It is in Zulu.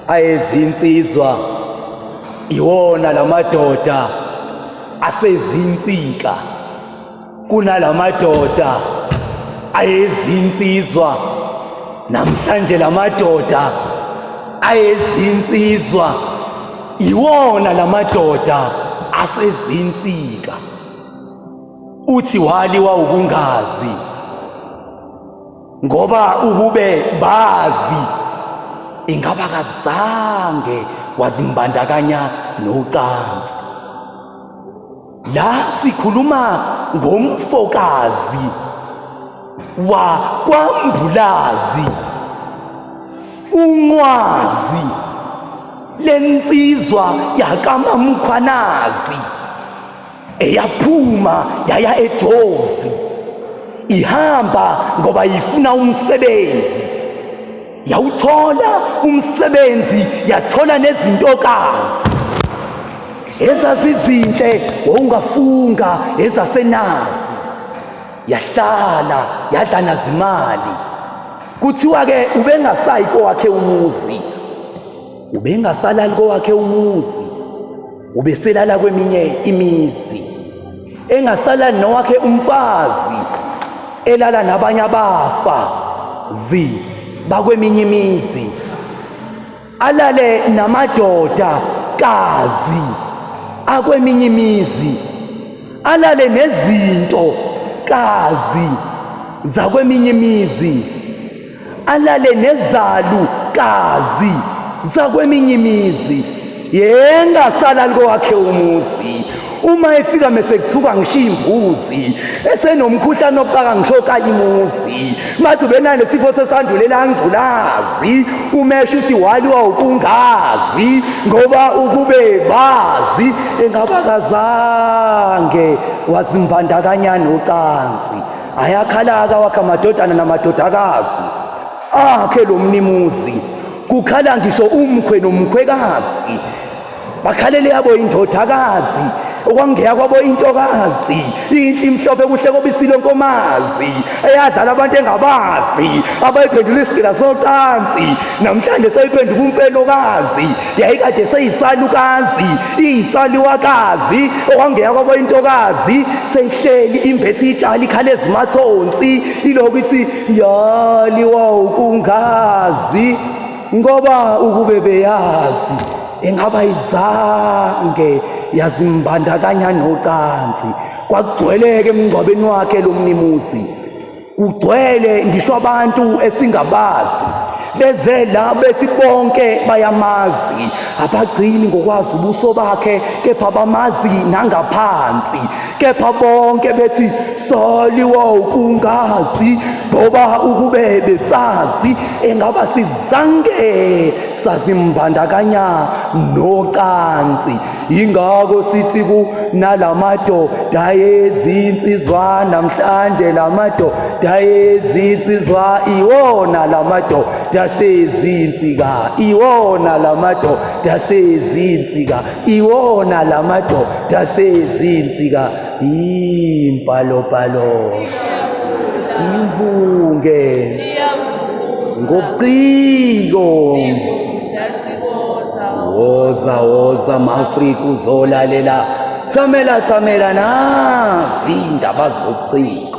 Ayezinsizwa iwona lamadoda asezinsika kunalamadoda ayezinsizwa namhlanje lamadoda ayezinsizwa iwona lamadoda asezinsika. Uthi waliwa ukungazi ngoba ukube bazi ingaba kazange wazimbandakanya nocansi. La sikhuluma ngomfokazi wakwambulazi unqwazi lensizwa yakamamkhwanazi eyaphuma yaya eJozi ihamba ngoba ifuna umsebenzi, yawuthola umsebenzi, yathola nezintokazi ezazizinhle wawungafunga ezasenazi, yahlala yadla nazimali. Kuthiwa ke ubengasayi kowakhe umuzi, ubengasalali kowakhe umuzi, ubeselala kweminye imizi, engasalali nowakhe umfazi, elala nabanye abafa zi bakweminye imizi, alale namadoda kazi akweminye imizi, alale nezinto kazi zakweminye imizi, alale nezalu kazi zakweminye imizi, yengasalali kowakhe umuzi. Uma efika mese kuthuka ngisho imbuzi, esenomkhuhlane oqaka ngisho kalimuzi, mathi ubenanesifo sesandulela ngculazi, umesho uthi waliwa ukungazi ngoba ukube bazi engaba kazange wazimbandakanya nocansi. Ayakhala-ke wakhe amadodana namadodakazi akhe lo mnimuzi, kukhala ngisho umkhwe nomkhwekazi, bakhalele yabo indodakazi okwangeya kwabo intokazi inhle imhlophe kuhle kobisilo nkomazi eyadlala abantu engabazi abayiphendula isigqila socansi, namhlanje seyiphenduka umfelokazi, yayikade seyisalukazi iyisaliwakazi okwangeya kwabo intokazi, seyihleli imbethe itshali ikhala ezimathonsi ilokhu ithi yaliwa ukungazi ngoba ukube beyazi ingaba izange yazimbandakanya nocansi. Kwakugcweleke emngcwabeni wakhe lo mnimuzi, kugcwele ngisho abantu esingabazi beze la bethi bonke bayamazi, abagcini ngokwazi ubuso bakhe kepha bamazi nangaphansi, kepha bonke bethi saliwa ukungazi ngoba ukube besazi engaba sizange sazimbandakanya nocansi. Yingakho sithi kunalamadoda ayezinsizwa namhlanje, lamadoda ayezinsizwa iwona lamadoda asezinsika, iwona lamadoda asezinsika, iwona lamadoda asezinsika. Impalopalo imvunge ngobuciko, woza woza ma-Afrika uzolalela, thamela thamela nazi indaba zobuciko.